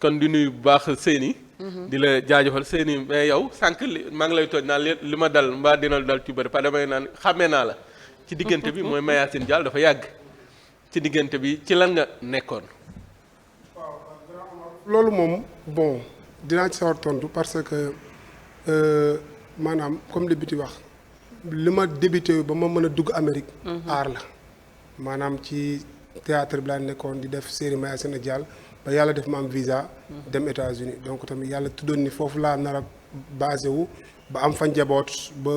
kon di nuyu bu baax Seyni. di la jaajëfal Seyni mais yow sànq maa ngi lay tooj naan li ma dal mbaa dina dal ci bëri parce que damay naan xàmmee naa la ci diggante bi mooy Mayacine Diallo dafa yàgg ci diggante bi ci lan nga nekkoon. loolu moom bon dinaa ci sawar tontu parce que maanaam comme li bi wax li ma débuté ba ma mën a dugg Amérique. aar la maanaam ci théâtre bi laa nekkoon di def série Mayacine Diallo ba yàlla def ma am visa. dem États-Unis donc tamit yàlla tuddoon ni foofu laa nar a basé wu ba am fa njaboot ba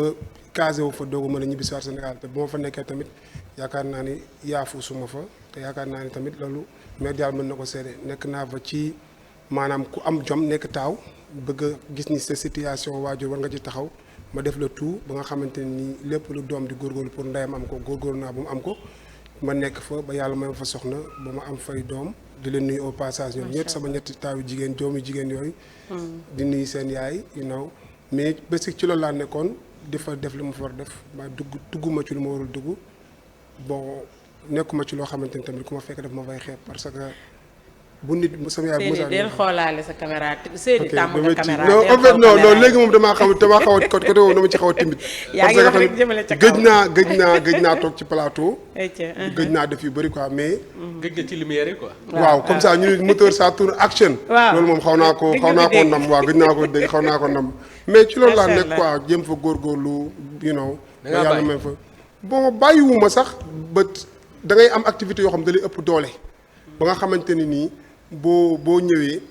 casé wu fa doog a mën a ñibbisiwaat Sénégal te bu ma fa nekkee tamit yaakaar naa ni yaafu suma fa te yaakaar naa ni tamit loolu Mère Diallo mën na ko seede nekk naa fa ci. maanaam ku am jom nekk taaw bëgg a gis ni sa situation waajur war nga ci taxaw ma def le tout ba nga xamante ni lépp lu doom di góorgóorlu pour ndeyam am ko góorgóorlu naa ba mu am ko ma nekk fa ba yàlla may fa soxna ba ma am fay doom di leen nuyu au passage ñoom ñett sama ñetti taawu jigéen doomu jigéen yooyu. di nuyu seen yaay mais bés ci loolu laa nekkoon di fa def li ma fa war def ma dugguma ci lu ma warul dugg bon nekkuma ci loo xamante ni tamit ku ma fekk daf ma fay xeeb parce que. bu nit sama yaay bu Seydi del xoolaale sa caméra Seydi tàmm nga caméra non léegi moom damaa xaw a côté boobu dama ci xaw a timide yaa ngi wax rek jëmale ca kaw gëj naa toog ci plateau gëj naa def yu bëri quoi mais gëj nga ci lumière yi quoi waaw comme ça ñu ne moteur ça tourne action loolu moom xaw naa ko nam waaw gëj naa ko dégg xaw naa ko nam mais ci loolu laa nekk quoi jéem fa góorgóorlu ba yàlla may fa bon bàyyiwuma sax ba da ngay am activité yoo xam da lay ëpp doole ba nga xamante ni nii boo ñëwee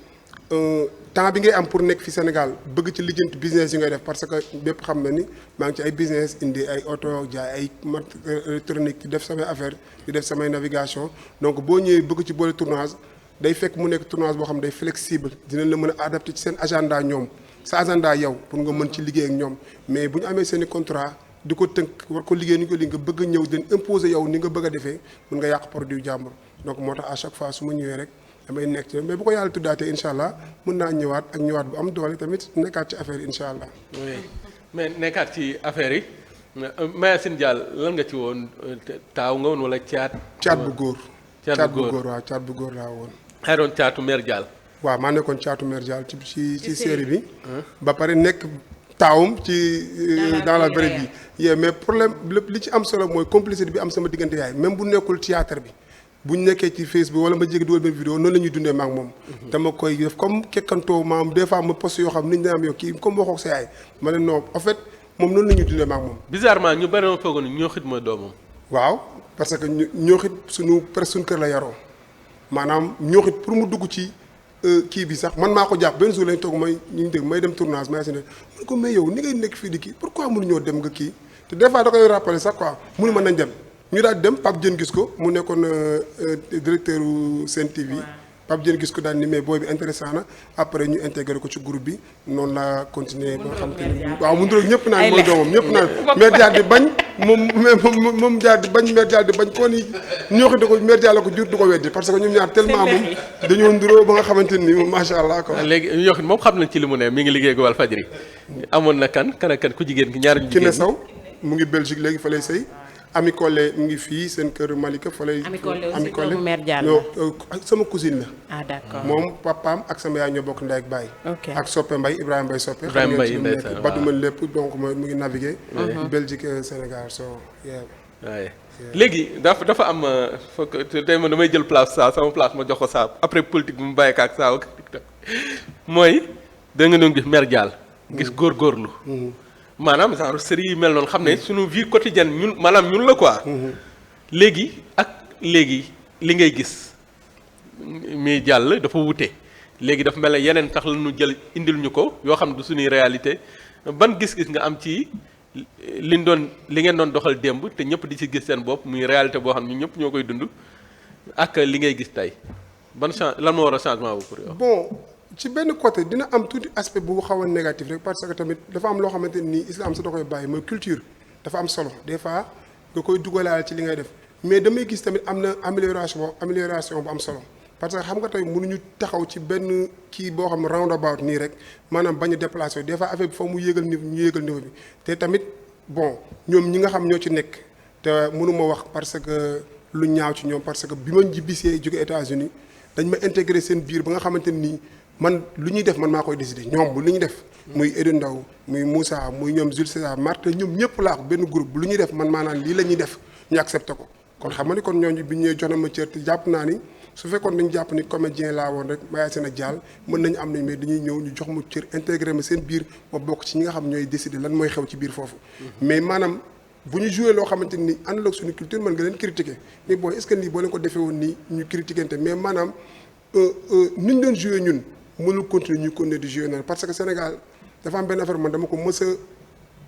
temps bi ngay am pour nekk fi Sénégal bëgg ci lijjanti business yi ngay def parce que bépp xam na ni maa ngi ci ay business indi ay auto jaay ay matériel électronique di def samay affaire di def samay navigation donc boo ñëwee bëgg ci boole tournage day fekk mu nekk tournage boo xam day flexible dinañ la mën a adapté ci seen agenda ñoom sa agenda yow pour nga mën ci liggéey ak ñoom mais bu ñu amee seen i contrat di ko tënk war ko liggéey ni ko li nga bëgg a ñëw den imposer yow ni nga bëgg a defee mën nga yàq produit jàmbur donc moo tax à chaque fois su ma ñëwee rek damay nekk ci mais bu ko yàlla tuddaatee incha allah mën naa ñëwaat bu am doole tamit nekkaat ci affaire yi incha allah. oui mais nekkaat ci affaire yi Mayacine Diallo lan nga ci woon taaw nga woon wala caat. caat bu góor. caat bu góor waaw caat bu góor laa woon. xëy doon caatu Mère Diallo. waaw maa nekkoon caatu Mère Diallo ci série bi. ba pare nekk taawum ci. dans la vraie vie. mais problème li ci am solo mooy complicité bi am sama diggante yaay même bu nekkul théâtre bi. bu ñu nekkee ci Facebook wala ma jéggi dugal benn vidéo noonu la ñuy dundee ma ak moom. dama koy def comme kekkantoo maam des fois ma poste yoo xam nit ñi dina am yow kii comme waxoo sa yaay ma ne non en fait moom noonu la ñuy dundee ma ak moom. bizarrement ñu bëri ma foogoon ñoo xit mooy doomam. waaw parce que ñoo xit suñu kër la yaroo maanaam ñoo xit pour mu dugg ci kii bi sax man maa ko jàpp benn jour lañ toog may dem tournage may si ne mun ko mais yow ni ngay nekk fii di kii pourquoi mënuñoo dem nga kii te des fois da koy rappeler sax quoi mënu mën nañ dem. ñu daal dem Pape Diène gis ko mu nekkoon directeur Sen TV Pape Diène gis ko daal ni mais booy bi intéressant na après ñu intégré ko ci groupe bi noonu la continuer ba nga xam te ni waaw mu nduroog ñëpp naan mooy doomam ñëpp naan Mère Diallo di bañ moom Diallo di bañ Mère Diallo di bañ koo ni ñoo xi da ko Mère Diallo ko jur du ko weddi parce que ñoom ñaar tellement moom dañoo nduroo ba nga xamante ni moom macha allah quoi. léegi ñoo xit moom xam nañ ci li mu ne mi ngi liggéey ak Walfadjri amoon na kan ku jigéen ki ñaari jigéen Kiné Sow mu ngi Belgique léegi fa lay sëy Ami Collé mu ngi fii seen kër Malika fa lay. Ami Collé Mère Diallo sama cousine la. ah d'accord moom papaam ak sama yaay ñoo bokk ndey ak baay. ak Soppe Mbaye Ibrahima Mbaye Soppe. Ibrahima Mbaye xam ngeen ci nekk Baduma lépp donc mu ngi navigué. Belgique Sénégal waaye léegi dafa am foog tey man damay jël place sama place ma jox ko saa après politique bi mu bàyyi ko ak saa ak TikTok mooy da nga doon gis Mère Diallo gis góorgóorlu. maanaam genre série yi mel noonu xam ne suñu vie quotidienne ñun la quoi. léegi li ngay gis mi jàll dafa wute léegi dafa mel ne yeneen tax la ñu jël indil ñu ko yoo xam ne du suñuy réalité ban gis-gis nga am ci li ngeen doon doxal démb te ñëpp di ci gis seen bopp muy réalité boo xam ne ñëpp ñoo koy dund ak li ngay gis tey lan moo war a changement bu pour yow. bon ci benn côté dina am tuuti aspect bu xaw a négatif rek parce que tamit dafa am loo xamante ni islam sa da koy bàyyi mooy culture dafa am solo des fois nga koy dugalaale ci li ngay def mais damay gis tamit am na amélioration bu am solo parce que xam nga tey mënuñu taxaw ci benn kii boo xam ne roundabout nii rek maanaam bañ a déplacé des fois affaire bi foofu mu yéegal niveau bi te tamit bon ñoom ñi nga xam ñoo ci nekk te mënuma wax parce que lu ñaaw ci ñoom parce que bi ma ñibbisee jóge États-Unis dañ ma intégré seen biir ba nga xamante nii man lu ñuy def man maa koy décider ñoom bu lu ñuy def. muy Edu Ndaw muy Moussa muy ñoom Jules César Martin ñoom ñëpp laa ko benn groupe lu ñuy def man maanaam lii la ñuy def ñu accepté ko kon xam nga ni kon ñooñu bi ñuy jox na ma cër te jàpp naa ni su fekkoon dañu jàpp ni comédien laa woon rek Mayacine Dial mën nañu am nañ mais dañuy ñëw ñu jox ma cër intégré ma seen biir ma bokk ci ñi nga xam ñooy décider lan mooy xew ci biir foofu mais maanaam bu ñu joué loo xamante ni ànd ak suñu culture mën nga leen critiquer mais bon est-ce que nii boo leen ko defee woon nii ñu critiquer mais maanaam ni ñu doon joué ñun mënul continuer ñu continuer di joué noonu parce que Sénégal dafa am benn affaire man dama ko mës a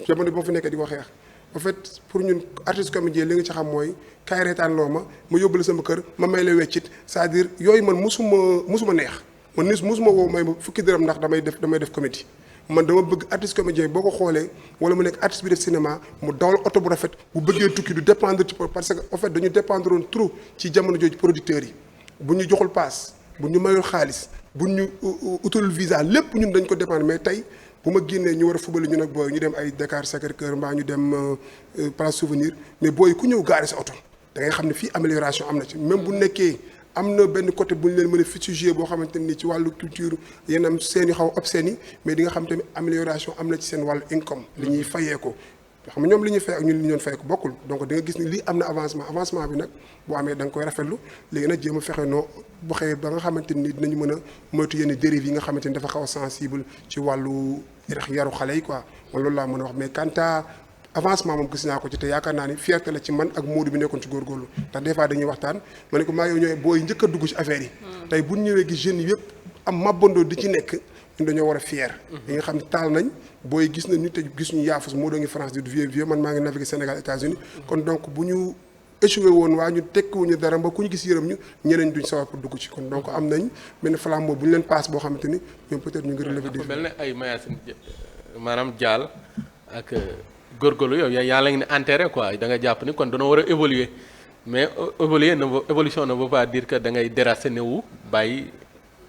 jamono boo fi nekkee di ko xeex en fait pour ñun artiste comédien li nga ci xam mooy kaay reetaan loo ma yóbbu la sama kër ma may la weccit c'est-à-dire yooyu man musuma neex man musuma woo may ma fukki dërëm ndax damay def comédie man dama bëgg artiste comédien boo ko xoolee wala mu nekk artiste bi def cinéma mu dawal oto bu rafet bu bëggee tukki du dépendre ci parce que en fait dañu dépendre woon trop ci jamono jooju producteurs yi bu ñu joxul paas bu ñu mayul xaalis bu ñu utalul visa lépp ñun dañ ko dépendre mais tey bu ma génnee ñu war a fubali ñun ak booy ñu dem ay Dakar Sacré-Cœur mbaa ñu dem place souvenir mais booy ku ñëw gaare sa oto da ngay xam ne fii amélioration am na ci même bu nekkee am na benn côté bu ñu leen mën a fustiger boo xamante ni ci wàllu culture yenn am seen yu xaw obscène yi mais di nga xam tamit amélioration am na ci seen wàllu income li ñuy fayee ko xam nga ñoom li ñuy fay ak ñun li ñu doon fay ko bokkul donc di nga gis ni lii am na avancement bi nag boo amee da nga koy rafetlu léegi nag jéem a fexe noo bu xëyee ba nga xamante ni dinañu mën a moytu yenn dérives yi nga xamante ni dafa xaw a sensible ci wàllu yaru xale yi quoi man loolu laa mën a wax mais quant à avancement moom gis naa ko ci te yaakaar naa ni fierté la ci man ak Modou bi nekkoon ci góorgóorlu ndax des fois dañuy waxtaan ma ne ko maa yow ñooy booy njëkk a dugg ci affaire yi tey bu ñu ñëwee gis jeunes yi yëpp am mabandoo di ci nekk ñun dañoo war a fier yi nga xam ne taal nañ booy gis nañ ñu te gis ñu yaafus moo doo ngi France di vieux man maa ngi navigué Sénégal États-Unis kon donc bu ñu échoué woon waa ñu tekkiwuñu dara ba ku ñu gis yërëm ñu ñeneen duñ sawar pour dugg ci kon donc am nañ benn flambeau bu ñu leen passe boo xamante ni ñoom peut-être ñu ngi relever défi mel ne ay Mayacine maanaam Dial ak góorgóorlu yow yaa la ngi ne enterré quoi da nga jàpp ni kon dañoo war a évoluer mais évolution ne veut pas dire que da ngay déraciné wu bàyyi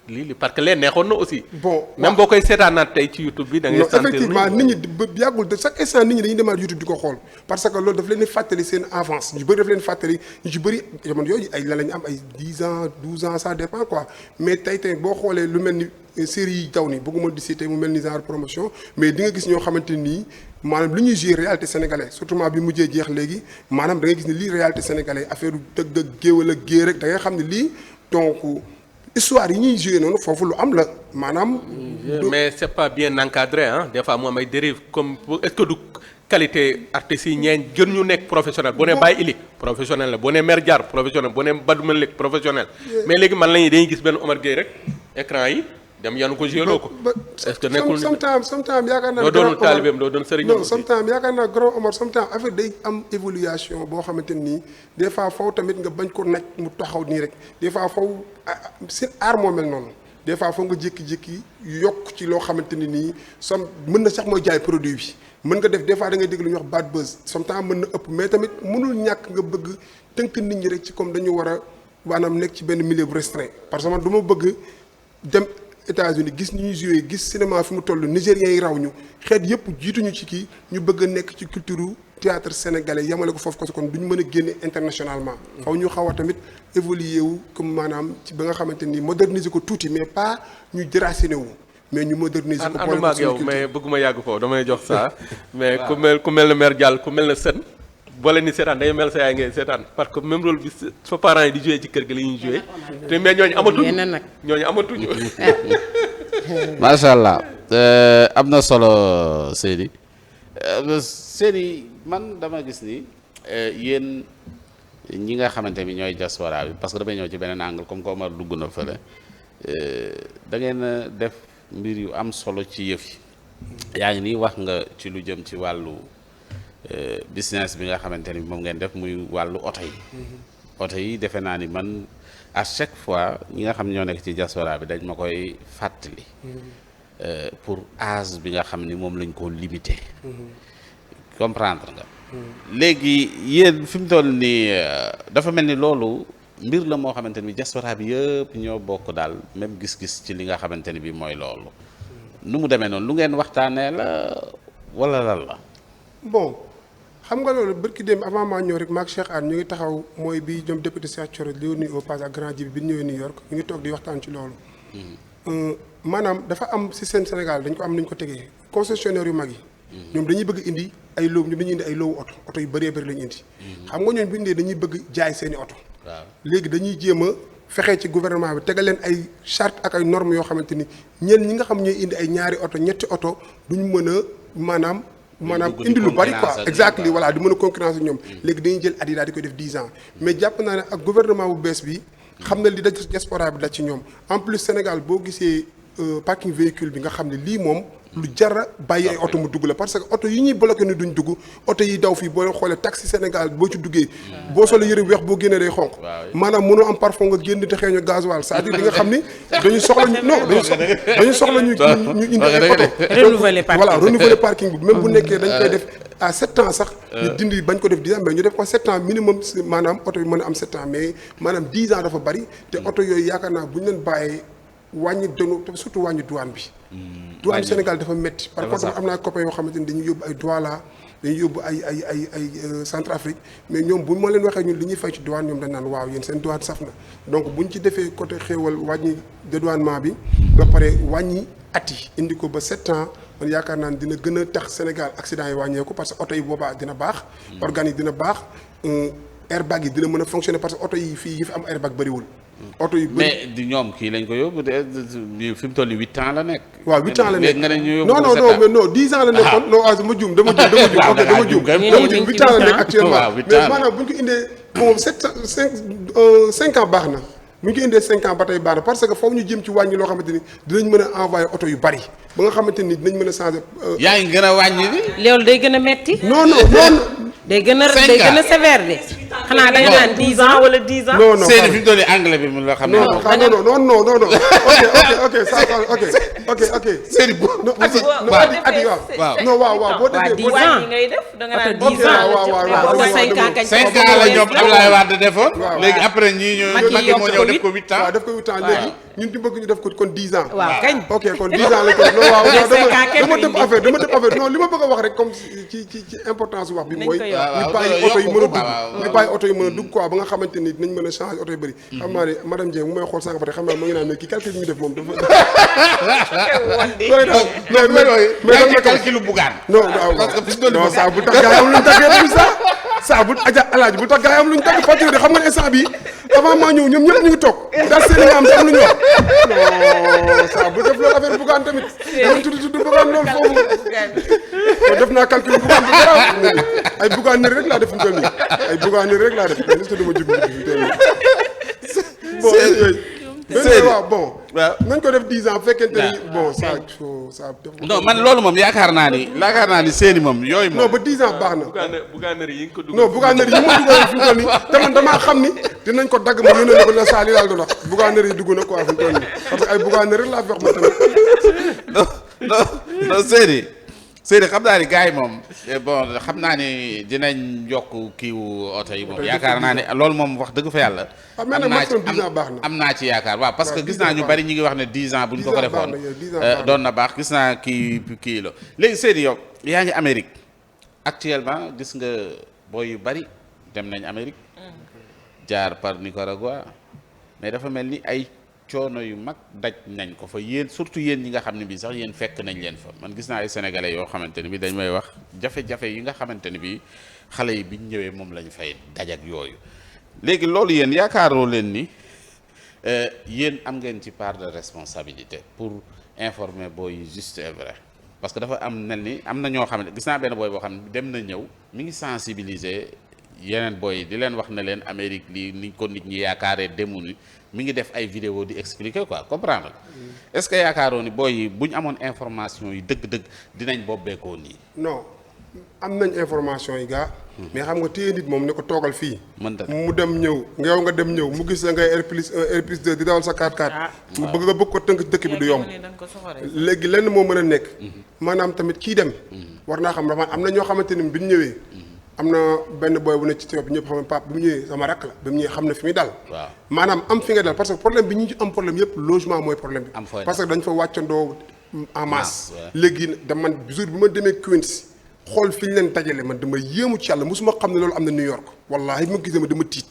lii parce que leen neexoon na aussi. bon même boo koy seetaanaat tey ci YouTube bi da ngay. sentir effectivement nit ñi yàggul de chaque instant nit ñi dañuy demaat YouTube di ko xool parce que loolu daf leen di fàttali seen avance ñu bëri daf leen fàttali ñu ci bëri jamono yooyu ay la lañu am ay 10 ans 12 ans ça dépend quoi mais tey boo xoolee lu mel ni série yi daw ni bëgguma di citer mu mel ni genre promotion mais di nga gis ñoo xamante nii maanaam li ñuy jouer réalité sénégalais surtout bi mujjee jeex léegi maanaam da ngay gis ni lii réalité sénégalais affaire dëgg géwél ak géer rek da ngay xam ne lii donc histoire yi ñuy joué noonu foofu lu am la maanaam. mais c'est pas bien encadré ah des fois mu am ay dérives comme est-ce que du qualité artistes yi ñeen gën ñu nekk professionnel boo nee Baye Ili professionnel la boo nee Mère Diar professionnel boo nee Badou Malick professionnel mais léegi man lañuy dañuy gis benn Omar Gueye rek écran yi dem yanu ko joué loo ko. est-ce que nekkul sometimes yaakaar naa. doo doon taalibeem doo doon sëriñam. non sometimes yaakaar naa grand Omar sometimes affaire day am évaluation boo xamante nii des fois faw tamit nga bañ ko naj mu taxaw nii rek des fois faw seen aar moo mel noonu des fois faw nga jékki-jékki yokk ci loo xamante ni nii mën na sax mooy jaay produit bi mën nga def des fois da ngay dégg lu ñuy wax bad buzz sometimes mën na ëpp mais tamit mënul ñàkk nga bëgg tënk nit ñi rek ci comme dañu war a maanaam nekk ci benn milieu bu restreint parce que man du ma bëgg dem États-Unis gis ni ñuy joué gis cinéma fi mu toll Nigériens yi raw ñu xeet yëpp jiituñu ci kii ñu bëgg a nekk ci culture théâtre sénégalais yamale ko foofu ko kon duñu mën a génne internationalement. xaw ñu xaw a tamit évoluer wu comme maanaam ci ba nga xamante ni moderniser ko tuuti mais pas ñu déraciné wu mais ñu moderniser ko. ànduma ak yow mais bëgguma yàgg foofu damay jox saa. mais ku mel ne Mère Dial ku mel ne Sën. boole ni seetaan day mel sa yaay ngay seetaan parce que même rôle bi fa parents yi di joué ci kër gi la ñuy joué te mais ñooñu amatuñu macha allah am na solo Seydi man dama gis ni yéen ñi nga xamante ni ñooy diaspora bi parce que damay ñëw ci beneen angle comme que Omar dugg na fële da ngeen a def mbir yu am solo ci yëf yi yaa ngi nii wax nga ci lu jëm ci wàllu business bi nga xamante ni moom ngeen def muy wàllu oto yi defe naa ni man à chaque fois ñi nga xam ñoo nekk ci diaspora bi dañ ma koy fàttali pour âge bi nga xam ni moom lañ ko limité comprendre nga léegi yéen fi mu toll nii dafa mel ni loolu mbir la moo xamante ni diaspora bi yëpp ñoo bokk daal même gis-gis ci li nga xamante ni bi mooy loolu nu mu demee noonu lu ngeen waxtaanee la wala lan la bon xam nga loolu bërki dem avant maa ñëw rek maak Cheikh Anne ñu ngi taxaw mooy bi ñoom député Cheikh Thioro li nuyu au passage ak grand ji bi ñëwee New York ñu ngi toog di waxtaan ci loolu. maanaam dafa am système Sénégal dañ ko am nu ñu ko tegee concessionnaire yu mag yi. ñoom dañuy bëgg indi ay loobu ñoom dañuy indi ay loowu oto yu bëree bëri la ñu indi. xam nga ñooñu bu indee dañuy bëgg jaay seeni oto. waaw léegi dañuy jéem a fexe ci gouvernement bi tegal leen ay charte ak ay normes yoo xamante ni ñenn ñi nga xam ñooy indi ay ñaari oto ñetti oto duñ mën a maanaam indi lu bari quoi exactement voilà di mën a concurrence ñoom léegi dañuy jël at yi daal di koy def 10 ans mais jàpp naa ne ak gouvernement bu bees bi xam na li daj diaspora bi daj ci ñoom en plus Sénégal boo gisee parking véhicule bi nga xam ne lii moom lu jara bàyyi ay oto mu dugg la parce que oto yi ñuy bloqué ni duñ dugg oto yi daw fii boo leen xoolee taxi Sénégal boo ci duggee boo solee yëre bu weex boo génnee day xonq maanaam mënoo am parfum nga génn te xeeñu gasoil c'est-à-dire di nga xam ni dañu soxla ñu indi ay oto renouveler parking bi même bu nekkee dañ koy def à 7 ans sax ñu dindi bañ ko def 10 ans mais ñu def ko 7 ans minimum maanaam oto yi mën a am 7 ans mais maanaam 10 ans dafa bari te oto yooyu yaakaar naa bu ñu leen bàyyee wàññi donu surtout wàññi douane bi douane Sénégal dafa métti par contre am naa copains yoo xamante ni dañuy yóbbu ay Douala dañuy yóbbu ay Centrafrique mais ñoom bu ma leen waxee ñun li ñuy fay ci douane ñoom dañ naan waaw yéen seen douane saf na donc buñ ci defee côté xéewal wàññi dédouanement bi ba pare wàññi at yi indi ko ba 7 ans man yaakaar naa ne dina gën a tax Sénégal accident yi wàññeeku parce que oto yi boobaa dina baax organes yi dina baax airbag yi dina mën a fonctionner parce que oto yi fii yi fi am airbag bëriwul oto yu bëri mais di ñoom kii lañ ko yóbbu de fi mu toll nii 8 ans la nekk. waaw 8 ans la nekk nga ne ñu yóbbu non mais non 10 ans la nekkoon. non waaw dama juum dama juum 8 ans la nekk actuellement mais maanaam bu ñu ko indee moom 5 ans baax na bu ñu ko indee 5 ans ba tey baax na parce que foofu ñu jëm ci wàññi loo xamante ni dinañ mën a envoyer oto yu bari ba nga xamante ni dinañ mën a changer. yaa ngi gën a wàññi bi. loolu day gën a metti. non day gën a sévère de. xanaa da nga naan 10 ans wala 10 ans. non seen fi mu toll nii anglais bi mun la xam. non ok. seen bu waaw boo déggee 10 ans ngay def da nga naan 10 ans. waaw 5 ans kañ. 5 ans la ñoom Abdoulaye Wade defoon. léegi après ñii ñëw Macky moo ñëw def ko 8 ans. waaw def ko 8 ans léegi ñun ñu bëgg ñu def ko kon 10 ans. waaw kañ. ok kon 10 ans lañ ko non waaw dama def affaire non li ma bëgg a wax rek comme ci importance wax bi mooy ñu bàyyi oto yi mën a dugg ñu bàyyi oto yi mën a dugg quoi ba nga xamante ni dinañ mën a changer oto yu bëri xam naa ne madame Dieng mu may xool sànq ba tey xam naa ma ngi naan mais kii calcul bi ñu def moom dafa mais calcul bugaan non non saa bu tax gaa yi am luñ tàggee saa bu aja alaaji bu tax gaa yi am luñ tàgg facture de xam nga ne instant bi avant maa ñëw ñoom ñëpp ñu ngi toog daal seen nga am te am lu ñu wax non saa bu def loolu affaire bugaan tamit dama tudd bugaan loolu foofu kon def naa calcul bugaan bu garaaw ay bugaan nër rek laa def mu toll nii ay bugaan nër rek laa def mais est-ce que dama jug mu toll nii bon waaw nañ ko def 10 ans fekkente ni bon ça non man loolu moom yaakaar naa ni seeni moom yooyu moom non ba 10 ans baax na bugaanari yi nga ko dugg non bugaanari yi ma dugal fi mu toll nii te man damaa xam ni dinañ ko dagg ma yónnee ne ko la saali daal doon wax bugaanari yi dugg na quoi fi mu toll nii parce que ay bugaanari laa fi wax ma tamit non Seydi xam naa ni gars yi moom bon xam naa ni dinañ yokk kiiwu oto yi moom yaakaar naa ne loolu moom wax dëgg fa yàlla am naa ci yaakaar waaw parce que gis naa ñu bari ñu ngi wax ne 10 ans bu ñu ko defoon doon na baax gis naa kii la léegi Seydi yow yaa ngi Amérique actuellement gis nga booy yu bari dem nañ Amérique jaar par Nicaragua mais dafa mel ni ay coono yu mag daj nañ ko fa yéen surtout yéen ñi nga xam ne bii sax yéen fekk nañ leen fa man gis naa ay sénégalais yoo xamante ne bi dañ may wax jafe-jafe yi nga xamante ne bi xale yi biñ ñëwee moom lañ fay dajak yooyu léegi loolu yéen yaakaaroo leen ni yéen am ngeen ci part de responsabilité pour informer booy juste et vrai parce que dafa am mel ni am na ñoo xam ne gis naa benn booy boo xam ne dem na ñëw mi ngi sensibiliser yeneen booy di leen wax ne leen Amérique lii ni ko nit ñi yaakaaree demuñu mi ngi def ay vidéo di expliquer quoi comprendre est-ce que yaakaaroo ni booy yi bu ñu amoon information yi dëgg-dëgg dinañ bobbeekoo nii. non am nañ information yi gaa. mais xam nga téye nit moom ne ko toogal fii. mu dem ñëw yow nga dem ñëw mu gis la ngay R+1 R+2 di dawal sa 4x4. mu bëgg ko tënk ci dëkk bi du yomb. léegi lenn moo mën a nekk. maanaam tamit kii dem. war naa xam dafa am na ñoo xamante ni bi ñu ñëwee. am na benn boy bu ne ci Théophile ñëpp xam ne papa bi mu ñëwee sama rakk la bi mu ñëwee xam ne fi muy dal. waaw maanaam am fi nga dal parce que problème bi ñu ci am problème yëpp logement mooy problème bi. parce que dañ fa wàccandoo en masse. léegi man jour bi ma demee Queens xool fi ñu leen dajale man dama yéemu ci yàlla mosuma xam ne loolu am na New York wallaahi bi ma gisee ma dama tiit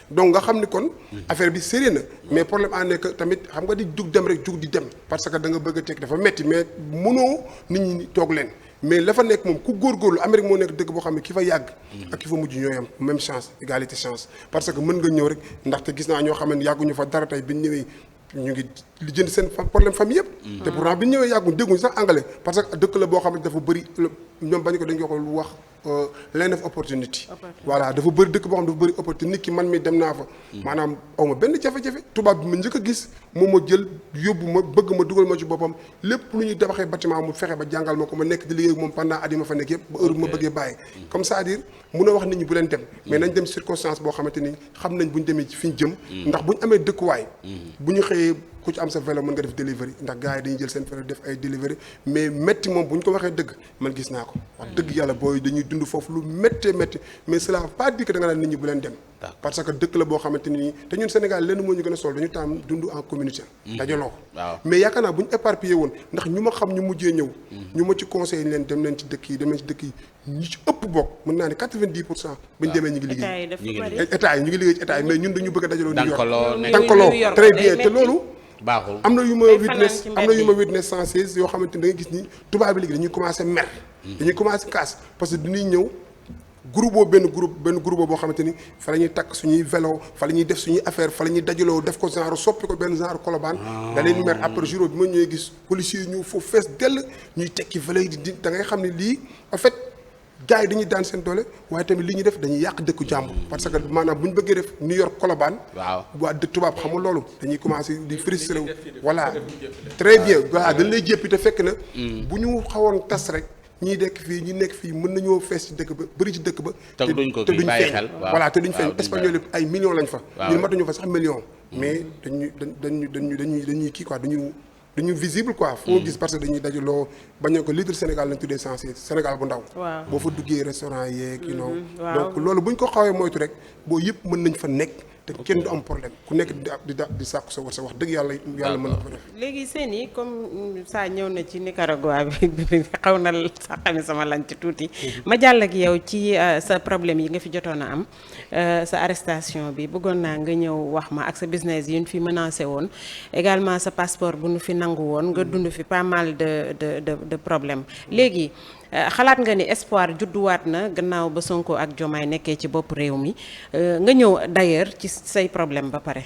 donc nga xam ni kon affaire bi sérieux na mais problème en est que tamit xam nga di jug dem rek jug di dem parce que da nga bëgg a teg dafa metti mais mënoo nit ñi toog leen mais la fa nekk moom ku góorgóorlu Amérique moo nekk dëgg boo xam ne ki fa yàgg ak ki fa mujj ñooy am même chance égalité chance parce que mën nga ñëw rek ndaxte gis naa ñoo xam ne yàgguñu fa dara tey bi ñu ñëwee ñu ngi li jënd seen problème famille yëpp te pourtant bi ñu ñëwee yàgguñ dégguñu sax anglais parce que dëkk la boo xam ne dafa bëri ñoom bañ ko dañ ko lu wax land of opportunity voilà dafa bëri dëkk boo xam dafa bëri opportunité nit ki man mi dem naa fa maanaam aw ma benn jafe-jafe tubaab bi ma njëkk a gis moom ma jël yóbbu ma bëgg ma dugal ma ci boppam lépp lu ñuy tabaxee bâtiment mu fexe ba jàngal ma ko ma nekk di liggéey ak moom pendant at yi ma fa nekk yëpp ba heure bu ma bëggee bàyyi comme c'est-à-dire mun a wax nit ñi bu leen dem mais nañ dem circonstance boo xamante ni xam nañ bu ñu demee ci fi ñu jëm ndax bu ñu amee dëkkuwaay bu ñu xëyee ku ci am sa vélo mën nga def delivery ndax gars yi dañuy jël seen vélo def ay delivery mais métti moom bu ñu ko waxee dëgg man gis naa ko wax dëgg yàlla booy dañuy dund foofu lu méttee métti mais cela veut pas dire que da nga naan nit ñi bu leen dem parce que dëkk la boo xamante ni te ñun Sénégal lenn moo ñu gën a sol dañu taam dund en communauté dajaloo mais yaakaar naa bu ñu éparpillé woon ndax ñu ma xam ñu mujjee ñëw ñu ma ci conseil leen dem leen ci dëkk yi dem leen ci dëkk yi ñi ci ëpp bokk mën naa ne 90% bañ demee ñu ngi liggéey état yi ñu ngi liggéey ci état yi mais ñun dañu bëgg a dajaloo dankaloo très bien te loolu baaxul am na yu ma witness 116 yoo xamante ni da nga gis ni tubaab bi léegi dañuy commencé mer dañuy commencé kaas parce que dañuy ñëw groupe benn groupe boo xamante ni fa la ñuy takk suñuy vélo fa la ñuy def suñuy affaire fa la ñuy dajaloo def ko genre soppi ko benn genre kolobaan da leen mer après jour bi ma ñëwee gis policiers yi ñu foofu fees dell ñuy tekki vélo yi di da ngay xam ne lii en fait gars yi dañuy daan seen doole waaye tamit li ñuy def dañuy yàq dëkku jàmbur parce que maanaam bu ñu bëggee def New York Colobane waa dëkk tubaab xamul loolu dañuy commencé di frustré wu voilà très bien voilà dañ lay jéppi te fekk na bu ñu xawoon tas rek ñi nekk fii mën nañoo fees ci dëkk ba bëri ci dëkk ba te duñ feeñ voilà te duñ feeñ espagnol yi ay millions lañ fa ñun matuñu fa sax millions mais dañuy kii quoi dañu visible quoi foo gis parce que dañuy dajaloo bañ ko Little Sénégal lañ tuddee Sénégal bu ndaw boo fa duggee restaurant yeeg donc loolu buñ ko xawee moytu rek boo yëpp mën nañ fa nekk te kenn du am problème ku nekk di sàkku sa war sa wax dëgg yàlla mën na ko def léegi seen yi comme ça ñëw na ci Nicaragua bi xaw na sax xami sama lan ci tuuti ma jàll ak yow ci sa problème yi nga fi jotoon a am sa arrestation bi bëggoon naa nga ñëw wax ma ak sa business yi ñu fi menacé woon également sa passeport bu nu fi nangu woon nga dund fi pas mal de problème léegi xalaat nga ni espoir judduwaat na gannaaw ba Sonko ak Diomaye nekkee ci bopp réew mi nga ñëw d'ailleurs ci say problème ba pare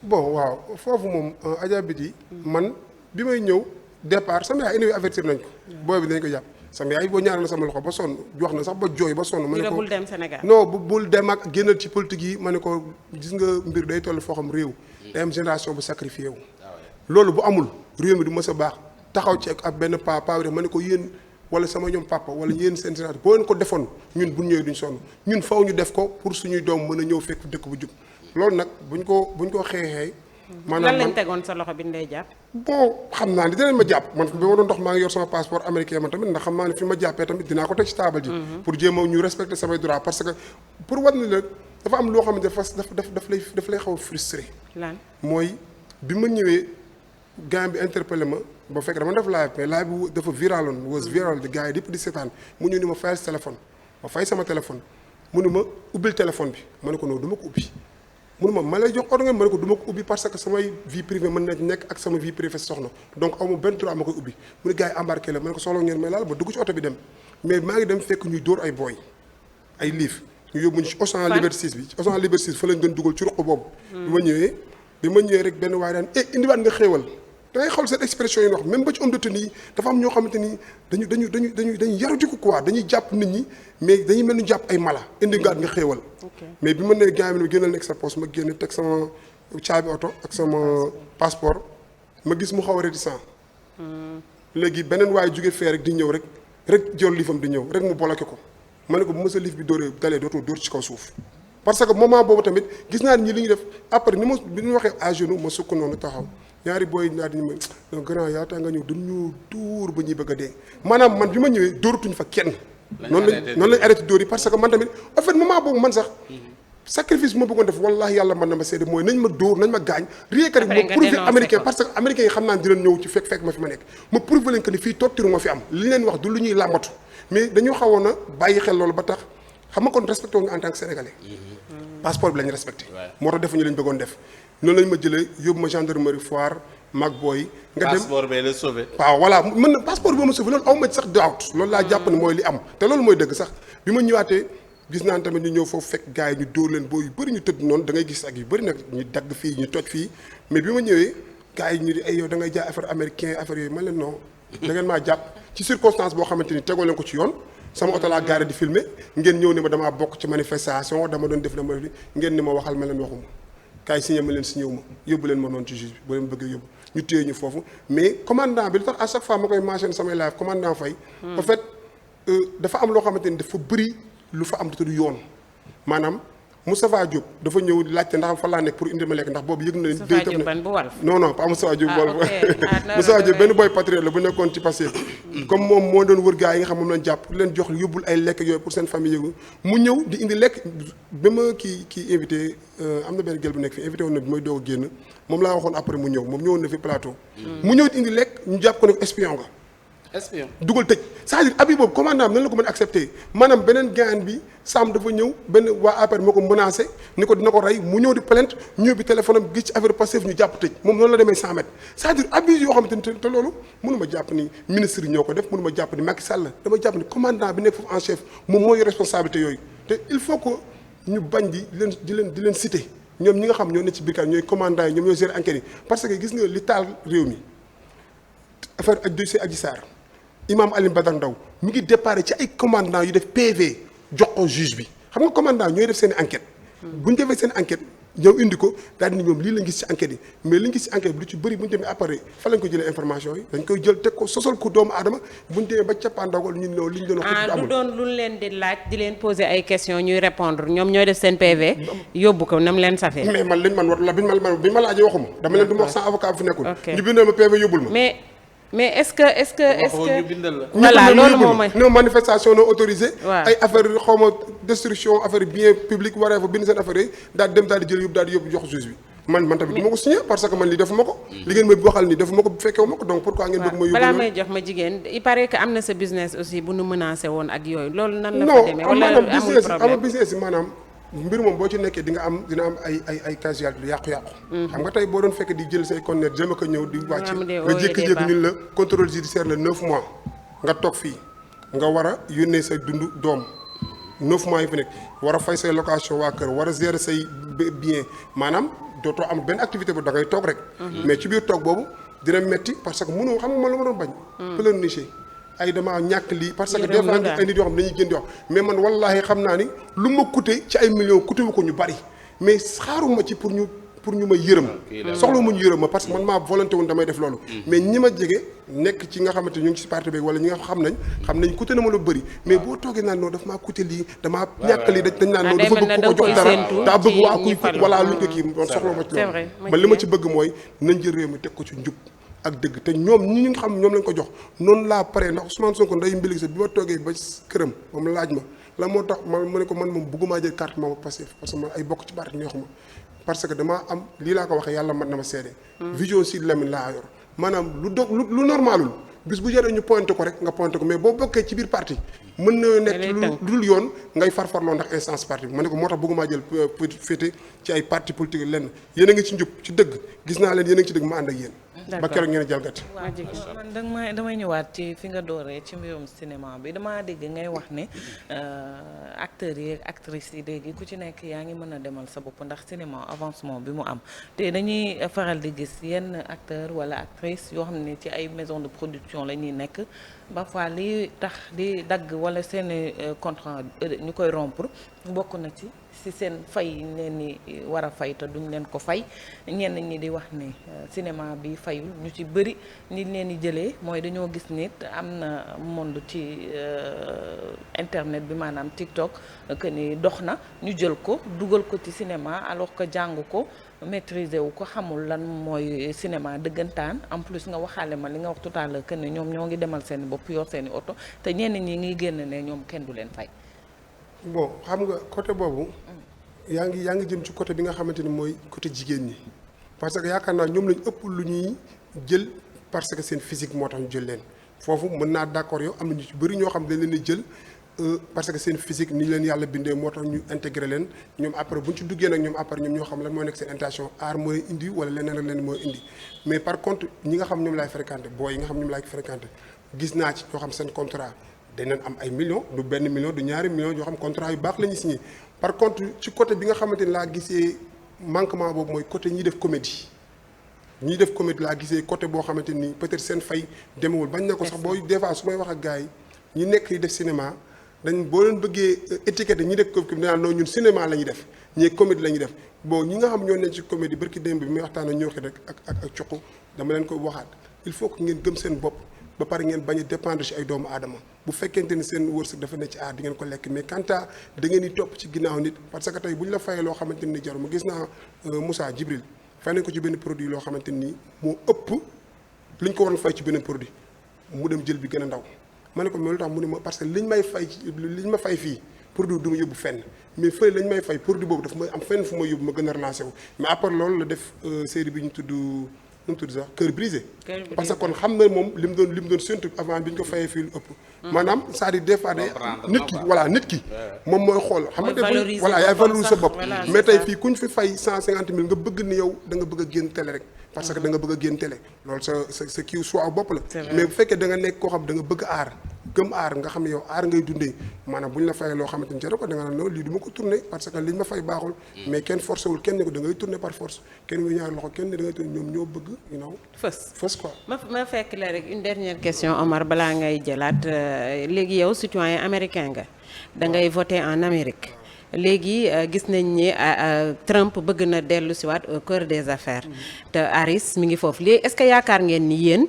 bon waaw foofu moom Adja Biti man bi may ñëw départ sama yaay indi avertir nañ ko booy bi dañ ko jàpp sama yaay boo ñaanal na sama loxo ba sonn wax na sax ba jooy ba sonn ma ne ko bul dem Sénégal non bul dem ak génnal ci politique yi ma ne ko gis nga mbir day toll foo xam réew day am génération bu sacrifié wu loolu bu amul réew mi du mës a baax taxaw ci ak benn paa bi ma ne ko yéen wala sama ñoom papa wala yéen seen génération boo leen ko defoon ñun bu ñëwee duñ sonn ñun faw ñu def ko pour suñuy doom mën a ñëw fekk dëkk bu jub loolu nag buñ ko xeexee maanaam lan lañ tegoon sa loxo bi ñu lay jàpp bon xam naa ni dinañ ma jàpp man bi ma doon dox maa ngi yor sama passeport américain man tamit ndax xam naa ne fi ma jàppee tamit dinaa ko teg ci taabal ji pour jéem a ñu respecter samay droits parce que pour war ni la dafa am loo xam ne daf lay xaw a frustré lan mooy bi ma ñëwee gars bi interpellé ma ba fekk dama def live mais live bi dafa viraloon was viral de gars yi yëpp di seetaan mu ñëw ni ma fayal sa téléphone ma fay sama téléphone mu ne ma ubbil téléphone bi ma ne ko non du ma ko ubbi mu ne ma lay jox ordre nga ma ne ko du ma ko ubbi parce que samay vie privée mën na nekk ak sama vie privée soxna donc aw ma benn droit ma koy ubbi mu ne gars yi embarqué la ma ne ko soxla ngeen may laal ma dugg ci oto bi dem mais maa ngi dem fekk ñuy dóor ay booy ay liif ñu yóbbu ñu ci Auchan Liberté 6 bi ci Auchan Liberté 6 fa lañ doon dugal ci ruq boobu bi ma ñëwee rek benn waaye daan indiwaat nga xéewal da ngay xool seen expression yi wax même ba ci homme de tenue yi dafa am ñoo xamante ni dañu yaru jiku quoi dañuy jàpp nit ñi mais dañuy mel ni jàpp ay mala indi ngaat nga xéewal mais bi ma nee gars yi génnal nekk sa poste ma génne teg sama caabi oto ak sama passeport ma gis mu xaw a réticent léegi beneen waaye jóge fee rek di ñëw rek jël liifam di ñëw rek mu bloqué ko ma ne ko bu ma sa liif bi dóoree dalee dootoo dóor ci kaw suuf parce que moment boobu tamit gis naa ñi li ñu def après ni ma bi ñu waxee à genoux ma sukk noonu taxaw ñaari booy naa di ñu ma grand yaa tax nga ñëw dañu dóor ba ñuy bëgg a dee maanaam man bi ma ñëwee dóoratuñ fa kenn noonu lañ arrêté dóor yi parce que man tamit en fait moment boobu man sax sacrifice bi ma bëggoon def wallahi yàlla mën na ma seede mooy nañ ma dóor nañ ma gaañ rien que ma prouver américain parce que américains yi xam naa dinañ ñëw ci fekk ma fi ma nekk ma prouver leen que ni fii torture ma fi am li leen wax du lu ñuy làmbatu mais dañoo xawoon a bàyyi xel loolu ba tax xam nga kon respecté woon en tant que sénégalais passeport bi lañ respecté moo tax defuñu lañ bëggoon def noonu lañ ma jëlee yóbbu ma gendarmerie Foire mag booy nga dem passeport bee la sauvé. waaw voilà mën na passeport bi ma sauvé loolu aw ma ci sax doubt loolu laa jàpp ne mooy li am te loolu mooy dëgg sax bi ma ñëwaatee gis naa tamit ñu ñëw foofu fekk gars yi ñu dóor leen boo yu bëri ñu tëdd noonu da ngay gis ak yu bëri nag ñu dagg fii ñu toj fii mais bi ma ñëwee gars yi ñu di ay yow da ngay jaay affaire américain affaire yooyu man leen non da ngeen maa jàpp ci circonstance boo xamante ni tegoo leen ko ci yoon sama oto laa gaare di filmer ngeen ñëw ne ma damaa bokk ci manifestation dama doon def la ma ngeen ni ma waxal ma leen waxuma kaay signé ma leen signé wu ma yóbbu leen ma noonu ci juge bi boo leen bëggee yóbbu ñu téye ñu foofu mais commandant bi lu tax à chaque fois ma koy mentionné samay live commandant Faye en fait dafa am loo xamante ni dafa bëri lu fa am du yoon maanaam Moustapha Diop dafa ñëw di laajte ndax fa laa nekk pour indi ma lekk ndax boobu yëg na Moustapha Diop ban bu Walf non non pas Moustapha Diop Walf Moustapha Diop benn boy patriote la bu nekkoon ci passé comme moom moo doon wër gars yi nga xam moom lañ jàpp leen jox yóbbul ay lekk yooyu pour seen famille yëgu mu ñëw di indi lekk ba ma kii invité am na benn gel bu nekk fi invité woon na bi may doog a génn moom laa waxoon après mu ñëw moom ñëwoon na fi plateau mu ñëw di indi lekk ñu jàpp ko ne espion nga espion dugal tëj c'est-à-dire abi boobu commandant nan la ko mën a accepté maanaam beneen gaan bi Sam dafa ñëw benn waa APR moo ko menacé ni ko dina ko rey mu ñëw di plainte ñëw bi téléphone am gis ci affaire Pastef ñu jàpp tëj moom noonu la demee 100 mètres c'est-à-dire abus yoo xamante ni te loolu mënu ma jàpp ni ministre yi ñoo ko def mënu ma jàpp ni Macky Sall dama jàpp ni commandant bi nekk foofu en chef moom mooy responsabilité yooyu te il faut que ñu bañ di leen citer ñoom ñi nga xam ñoo ne ci biir ñooy commandant yi ñoom ñoo gérer enquête yi parce que gis nga li taal réew mi affaire ak dossier Adji Sarr Imam Alioune Badara Ndao mi ngi déparé ci ay commandant yu def PV jox ko juge bi xam nga commandant ñooy def seen enquête bu ñu defee seen enquête ñëw indi ko daal di ñoom lii lañ gis ci enquête yi mais li ñu gis ci enquête bi lu ci bëri bu ñu demee après fa lañ ko jëlee information yi dañ koy jël teg ko sosal ko doomu aadama bu ñu demee ba cappaandaw li ñu doon wax du doon lu leen di laaj di leen poser ay questions ñuy répondre ñoom ñooy def seen PV yóbbu ko nam leen safee mais man liñ man war la bi ma laajee waxuma dama leen du ma wax sans avocat bu fi nekkul ñu bindal ma PV yóbbul ma mais est-ce que ñu bindal la. voilà loolu moom mooy non manifestation non autorisée. waaw ay affaire xaw ma destruction affaire bien public waree fa bind seen affaire yi daal dem daal di jël yóbbu daal di yóbbu jox juge bi man tamit du ma ko signé parce que man lii defuma ko. li ngeen may waxal nii defuma ko fekkewu ma ko donc pourquoi ngeen bëgg ma yóbbu balaa may jox ma jigéen il paraît que am na sa business aussi bu nu menacé woon ak yooyu loolu nan la fa demee wala amul problème business yi maanaam mbir moom boo ci nekkee dina am ay casualité yàqu-yàqu xam nga tey boo doon fekk di jël say conteneur jël ko ñëw di wàcc nga jékki-jékki ñun la contrôle judiciaire la 9 mois nga toog fii nga war a yónnee say dund doom 9 mois yi fi nekk war a fay say location waa kër war a gérer say bien maanaam dootoo am benn activité bu da ngay toog rek mais ci biir toog boobu dina metti parce que mënoo xam nga man lu ma doon bañ pleurnicher ay dama ñàkk lii parce que des fois ay nit yoo xam dañuy génn di wax mais man wallaahi xam naa ni lu ma coûté ci ay millions coûté wu ko ñu bari mais xaaruma ci pour ñu may yërëm soxla mu ñu yërëm ma parce que man maa volonté woon damay def loolu mais ñi ma jege nekk ci nga xamante ñu ngi ci parti bi wala ñi nga xam nañ coûté na ma lu bëri mais boo toogee naan noonu dafa maa coûté lii damaa ñàkk lii dañ naan noonu dafa bëgg ko jox dara daa bëgg waa kuy voilà luñ ko kii man soxla ma ci loolu man li ma ci bëgg mooy nañ jël réew mi teg ko ci njub ak dëgg te ñoom ñi nga xam ñoom lañ ko jox noonu laa pare ndax Ousmane Sonko nday mbilig sa bi ma toogee ba këram moom laaj ma la moo tax ma ne ko man moom bëggumaa jël carte moom Pastef parce que man ay bokk ci parti neexuma parce que damaa am lii laa ko waxee yàlla mat na ma seede vision si Lamine laa yor maanaam lu normalul bis bu jëree ñu pointé ko rek nga pointé ko mais boo bokkee ci biir parti mën na nekk lu dul yoon ngay farfarloo ndax instance parti bi ma ne ko moo tax bëggumaa jël féete ci ay parti politique lenn yéen a ngi ci njub ci dëgg gis naa leen yéen a ngi ci dëgg ma ànd ak yéen ba keroog ngeen a jalgati man damay ñëwaat ci fi nga dooree ci mbirum cinéma bi damaa dégg ngay wax ne acteurs yi ak actrices yi léegi ku ci nekk yaa ngi mën a demal sa bopp ndax cinéma avancement bi mu am te dañuy faral di gis yenn acteur wala actrice yoo xam ne ci ay maison de production la ñuy nekk parfois li tax di dagg wala seen contrat ñu koy rompre bokk na ci seen fay leen ni war a fay te duñ leen ko fay ñenn ñi di wax ne cinéma bi fayul ñu ci bëri ni leen di jëlee mooy dañoo gis nit am na monde ci internet bi maanaam TikTok que ni dox na ñu jël ko dugal ko ci cinéma alors que jàng ko maîtriser wu ko xamul lan mooy cinéma dëggantaan en plus nga waxaale ma li nga wax tout à l'heure que ne ñoom ñoo ngi demal seen bopp yor seeni oto te ñenn ñi ngi génn ne ñoom kenn du leen fay. bon xam nga côté boobu yaa ngi jëm ci côté bi nga xamante ni mooy côté jigéen ñi parce que yaakaar naa ñoom lañ ëpp lu ñuy jël parce que seen physique moo tax ñu jël leen foofu mën naa d'accord yow am na ñu ci bëri ñoo xam dañ leen di jël parce que seen physique ni leen yàlla bindee moo tax ñu intégré leen ñoom après bu ñu ci duggee nag ñoom après ñoom ñoo xam lan mooy nekk seen intention art mooy indi wala leneen ak leneen mooy indi mais par contre ñi nga xam ñoom laay fréquenté booy yi nga xam ñoom laay fréquenté gis naa ci ñoo xam seen contrat danañ am ay millions du benn million du ñaari millions yoo xam contrat yu baax la ñuy signé par contre ci côté bi nga xamante ni laa gisee manquement boobu mooy côté ñiy def comédie ñiy def comédie laa gisee côté boo xamante ni peut-être seen fay demewul bañ na ko sax booy des fois su may wax ak gars yi ñi nekk di def cinéma dañ boo leen bëggee étiquette ñi def comédie dinaa non ñun cinéma la ñuy def ñii comédie la ñuy def bon ñi nga xam ñoo nekk ci comédie barki démb bi may waxtaan ak ñoo xi rek ak cuqu dama leen koy waxaat il faut que ngeen gëm seen bopp ba pare ngeen bañ a dépendre ci ay doomu aadama bu fekkente ni seen wërsëg dafa nekk ci aar di ngeen ko lekk mais quant à da ngeen di topp ci ginnaaw nit parce que tey bu ñu la fayee loo xamante ni jaru ma gis naa Moussa Djibril fay nañ ko ci benn produit loo xamante ni moo ëpp li ñu ko waroon fay ci beneen produit mu dem jël bi gën a ndaw ma ne ko mais lu tax mu ne ma parce que liñ may fay liñ ma fay fii produit du ma yóbbu fenn mais fële lañ may fay produit boobu dafa may am fenn fu ma yóbbu ma gën a relancé wu mais après loolu la def série bi ñu tudd nu mu tudd sax cœur brisé parce que kon xam na moom li mu doon séntu avant bi ñu ko fayee fii lu ëpp maanaam c'est-à-dire des fois day nit ki moom mooy xool xam nga def voilà yaay valoriser sa bopp mais tey fii ku ñu fi fay 150 000 nga bëgg ni yow da nga bëgg a génn télé rek parce que da nga bëgg a génn télé loolu sa kii soit bopp la mais bu fekkee da nga nekk koo xam da nga bëgg aar gëm aar nga xam ne yow aar ngay dundee maanaam bu ñu la fayee loo xamante ni jaro ko da nga non lii du ma ko tourné parce que liñ ma fay baaxul mais kenn forcé wul kenn ne ko da ngay tourné par force kenn nga ñaari loxo kenn ne da ngay tourné ñoom ñoo bëgg you know fës quoi ma fekk la rek une dernière question Omar balaa ngay jëlaat léegi yow citoyen américain nga da ngay voter en Amérique léegi gis nañ ni Trump bëgg na dellu siwaat au cœur des affaires te Harris mi ngi foofu léegi est-ce que yaakaar ngeen ni yéen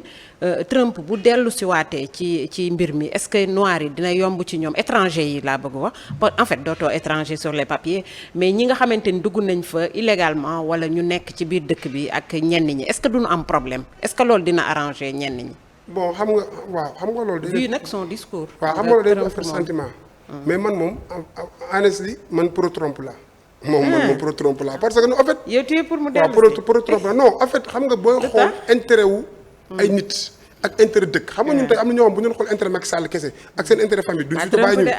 Trump bu dellu siwaatee ci mbir mi est-ce que noirs yi dina yomb ci ñoom étranger yi laa bëgg wax en fait dootoo étranger sur les papiers mais ñi nga xamante ni dugg nañ fa illégalement wala ñu nekk ci biir dëkk bi ak ñenn ñi est-ce que duñu am problème est-ce que loolu dina arranger ñenn ñi. bon xam nga loolu. day vu nag son discours. waaw xam nga loolu day def sentiment. mais man moom honestly man pro Trump la moom pro Trump la parce que en fait. yow tu es pour mu dellu waaw pro Trump la non en fait xam nga booy xool intérêt wu. ay nit ak intérêt dëkk. xam nga ñun tey am na ñoo xam bu ñu xool intérêt Macky Sall kese ak seen intérêt famille. duñ fi ko bàyyi ñu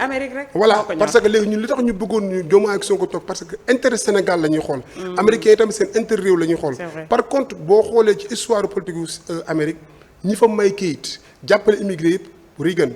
voilà parce que léegi ñun li tax ñu bëggoon ñu Diomaye ak Sonko toog parce que intérêt Sénégal la ñuy xool. américains yi tamit seen intérêt réew la ñuy xool. par contre boo xoolee ci histoire politique yu Amérique ñi fa may kayit jàppale immigré yëpp Reagan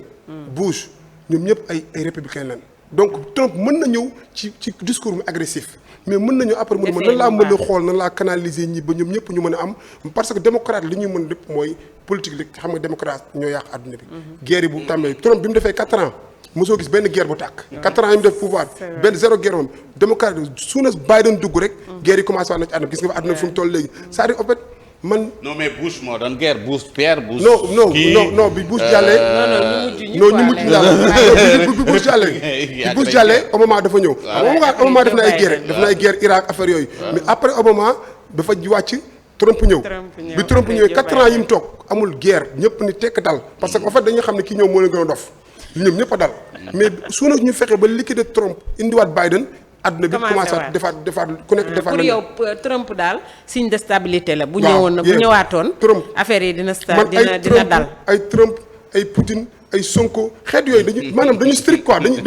Bush ñoom ñëpp ay républicain lañ donc Trump mën na ñëw ci discours mu agressif mais mën na ñëw après mu ne ma nan laa mën a xool nan laa canaliser ñi ba ñoom ñëpp ñu mën a am parce que démocrate li ñuy mën lépp mooy politique li xam nga démocrate ñoo yàq àdduna bi guerre yi bu tàmbee Trump bi mu defee 4 ans mosoo gis benn guerre bu tàkk 4 ans yi mu def pouvoir benn zéro guerre moom démocrate suuna Biden dugg rek guerre yi commencé waat na ci àdduna gis nga fa àdduna bi fu mu toll léegi c'est-à-dire en fait man non mais Bush moo doon guerre Bush père Bush. non bi Bush jàllee. ñu mujj daal bi Bush jàllee. bi Bush jàllee Obama dafa ñëw. Obama def na ay guerre Irak affaire yooyu. mais après Obama dafa wàcc Trump ñëw. bi Trump ñëwee 4 ans yi mu toog amul guerre ñëpp ni tekk dal. parce que en fait dañuy xam ne kii ñëw moo leen gën a dof ñoom ñëpp a dal. mais su ñu fexe ba liquider Trump indiwaat Biden. àdduna bi commencé defaat ku nekk defaat. pour yow Trump daal signe de stabilité la. bu ñëwaatoon. Trump affaire yi dina dal. ay Trump ay Poutine ay Sonko xeet yooyu dañu strict quoi dañu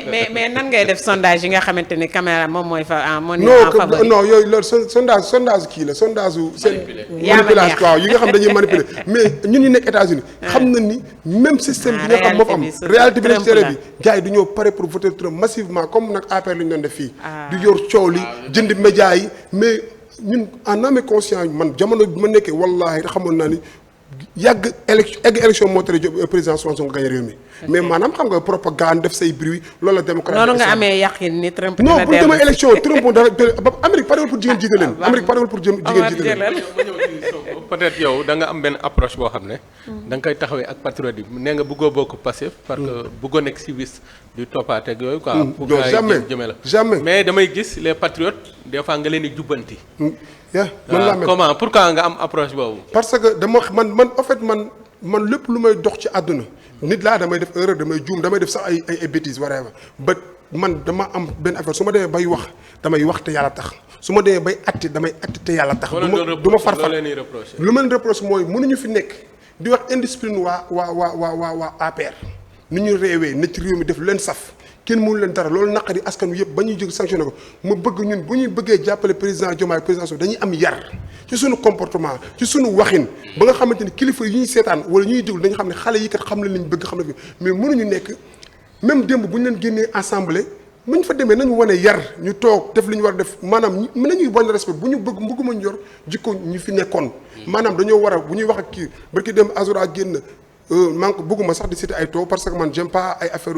mais nan ngay def sondage yi nga xamante ni caméra moom mooy fa moo en favori. non yooyu loolu sondage kii la sondage yu seen manipulation waaw yi nga xam dañuy manipuler mais ñun ñu nekk États-Unis xam na ni même système bi nga xam moo fa am réalité bi nekk ci télé bi gars yi dañoo pare pour voter Trump massivement comme nag APR lu ñu doon def fii di yor coow li jënd média yi mais ñun en âme et conscience man jamono bi ma nekkee wallaahi xamoon naa ni yàgg élection moo tere président Sonko gañ réew mi mais maanaam xam nga propagande def say bruit loolu la démocratie noonu nga amee yàqin ni Trump non bu ñu demee élection Trump Amérique parewul pour jigéen jiite leen Amérique parewul pour jigéen jiite leen peut-être yow da nga am benn approche boo xam ne da nga koy taxawee ak patriote bi nee nga bëggoo bokk passif parce que bëggoo nekk civisme du toppaate ak yooyu quoi pour jëme la jamais mais damay gis les patriotes des fois nga leen di jubbanti man laa mel comment pourquoi nga am approche boobu parce que dama man en fait man lépp lu may dox ci àdduna nit laa damay def erreur damay juum damay def sax ay bêtises whatever but man dama am benn affaire su ma demee bay wax damay wax te yàlla tax su ma demee bay atti damay atti te yàlla tax. du ma farfar lu ma leen reproché mooy mënuñu fi nekk di wax indiscipline waa APR ni ñu réewee na ci réew mi def lu leen saf kenn mënu leen dara loolu naqari askan wi yëpp ba ñuy jóg sanctionné ko ma bëgg ñun bu ñuy bëggee jàppale président Diomaye président Sonko dañuy am yar ci suñu comportement ci suñu waxin ba nga xamante ni kilifa yi ñuy seetaan wala ñuy déglu dañu xam ne xale yi kat xam na li ñu bëgg xam na fi mais mënuñu nekk même démb bu ñu leen génnee assemblée bu ñu fa demee nañu wane yar ñu toog def li ñu war a def maanaam mën nañuy wane respect bu ñu bëgg mbëgguma ñu yor jikko ñu fi nekkoon maanaam dañoo war a bu ñuy wax ak kii barki dem Azura génn man ko bëgguma sax di citer ay taux parce que man j'aime pas ay affaire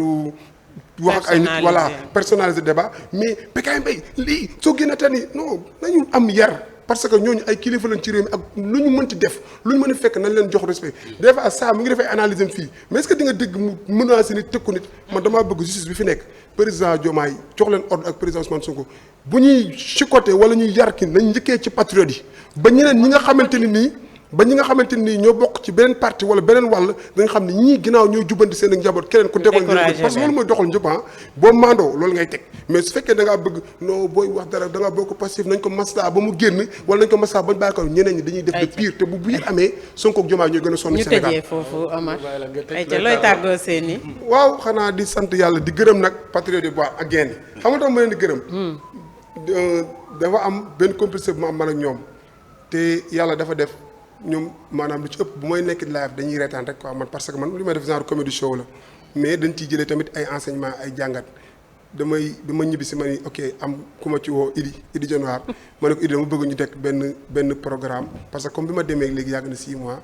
wax ak ay nit voilà personnaliser débat mais Bécaye Mbaye lii soo génne tani non nañu am yar parce que ñooñu ay kilifa lañ ci réew mi ak lu ñu mënti def lu ñu mën a fekk nañ leen jox respect des fois ça mu ngi defay analyse am fii mais est-ce que di nga dégg mu menacé nit tëkku nit man damaa bëgg justice bi fi nekk président Diomaye jox leen ordre ak président Ousmane Sonko bu ñuy chicoté wala ñuy yar ki nañ njëkkee ci patriote yi ba ñeneen ñi nga xamante ni nii ba ñi nga xamante ni ñoo bokk ci beneen parti wala beneen wàll da nga xam ne ñii ginnaaw ñoo jubbanti seen ak njaboot keneen ku degoon parce que loolu mooy doxal njëpp boo mandoo loolu ngay teg mais su fekkee da ngaa bëgg non booy wax dara da ngaa bokk passif nañ ko maslaa ba mu génn wala nañ ko maslaa ba ñu bàyyi ko ñeneen ñi dañuy def de pire te bu biir amee Sonko ak Diomaye ñooy gën a sonn Sénégal ñu tëjee foofu Omar ayca looy tàggoo seen i waaw xanaa di sant yàlla di gërëm nag patriote yi bu baax ak genn xam nga tax ma leen di gërëm dafa am benn complicité bu ma am man ak ñoom te yàlla dafa def ñoom maanaam lu ci ëpp bu may nekk live dañuy reetaan rek quoi man parce que man li may def genre comédie show la mais dañ ciy jëlee tamit ay enseignement ay jàngat bi ma ñibbi si ma ni ok am ku ma ci woo Idi Dionewar ma ne ko Idi dama bëgg ñu teg benn programme parce que comme bi ma demee léegi yàgg na 6 mois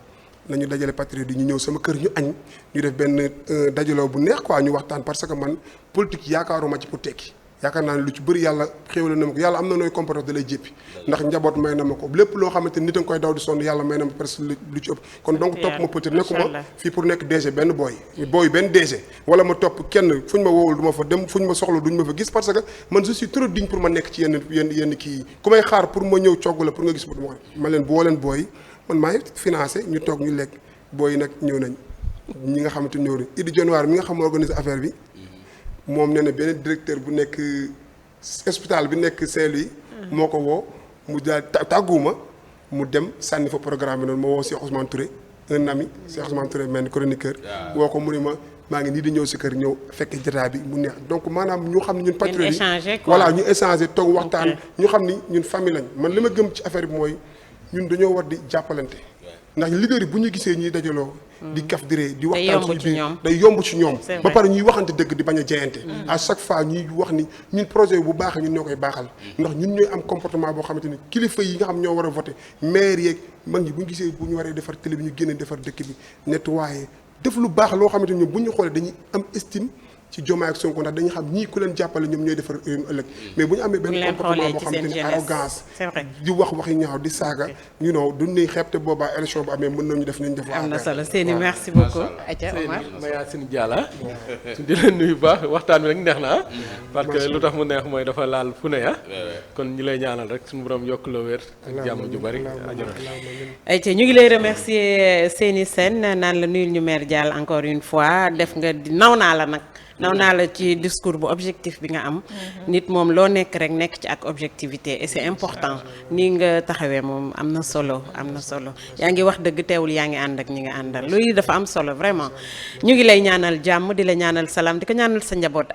nañu dajale patriote yi ñu ñëw sama kër ñu añ ñu def benn dajaloo bu neex quoi ñu waxtaan parce que man politique yaakaaruma ci pour tekki yaakaar naa ne lu ci bëri yàlla xéwale na ma ko yàlla am na nooy comporté da lay jéppi ndax njaboot may na ma ko lépp loo xamante ni nit a nga koy daw di sonn yàlla may na ma presque lu ci ëpp kon donc topp ma peut-être nekkuma fii pour nekk DG benn booy benn DG wala ma topp kenn fu ñu ma woowul du ma fa dem fu ñu ma soxla duñu ma fa gis parce que man je suis trop digne pour ma nekk ci yenn kii ku may xaar pour ma ñëw cogg la pour nga gis ma leen boo leen booy man maay financé ñu toog ñu lekk booy nag ñëw nañ ñi nga xamante ñëw nañ Idi Dionewar mi nga xam organiser affaire bi moom nee na benn directeur bu nekk hôpital bi nekk Saint-Louis moo ko woo mu daal tàgguwuma mu dem sànni fa programme bi noonu ma woo Cheikh Ousmane Touré un ami Cheikh Ousmane Touré mel ni chroniqueur woo ko mu ne ma maa ngi nii di ñëw si kër ñëw fekk jotaay bi mu neex donc maanaam ñu xam ne ñun patriote yi voilà ñu échanger toog waxtaan ñu xam ni ñun famille lañ man li ma gëm ci affaire bi mooy ñun dañoo war di jàppalante ndax leader yi bu ñu gisee ñuy dajaloo di kaf diree di waxtaan suñu biir day yomb ci ñoom ba pare ñuy waxante dëgg di bañ a jeyante à chaque fois ñuy wax ni ñun projet bu baaxee ñun ñoo koy baaxal ndax ñun ñooy am comportement boo xamante ni kilifa yi nga xam ñoo war a voté maire yeeg mag ñi bu ñu gisee bu ñu waree defar télé bi ñu génne defar dëkk bi nettoyé def lu baax loo xamante ni ñoom bu ñu xoolee dañuy am estime ci Diomaye ak Sonko ndax dañuy xam ñii ku leen jàppale ñoom ñooy defar réew mi ëllëg mais bu ñu amee benn comportement boo xamante ni arrogance di wax waxi ñaaw di saaga you know duñ ne xeebte boobaa élection bu amee mën nañu def nañ def am na solo Séni merci beaucoup Aïcha Omar Mayacine Diallo di leen nuyu baax waxtaan bi rek neex na parce que lu tax mu neex mooy dafa laal fu ne kon ñi lay ñaanal rek suñu borom yokk la wér ak jàmm ju bari Aïcha ñu ngi lay remercier Séni Sène naan la nuyul ñu maire Diallo encore une fois def nga naw naa la nag naw naa la ci discours bu objectif bi nga am nit moom loo nekk rek nekk ci ak objectivité et c'est important nii nga taxawee moom am na solo yaa ngi wax dëgg teewul yaa ngi ànd ak ñi nga àndal loolu dafa am solo vraiment ñu ngi lay ñaanal jàmm di la ñaanal salaam di ko ñaanal sa njaboot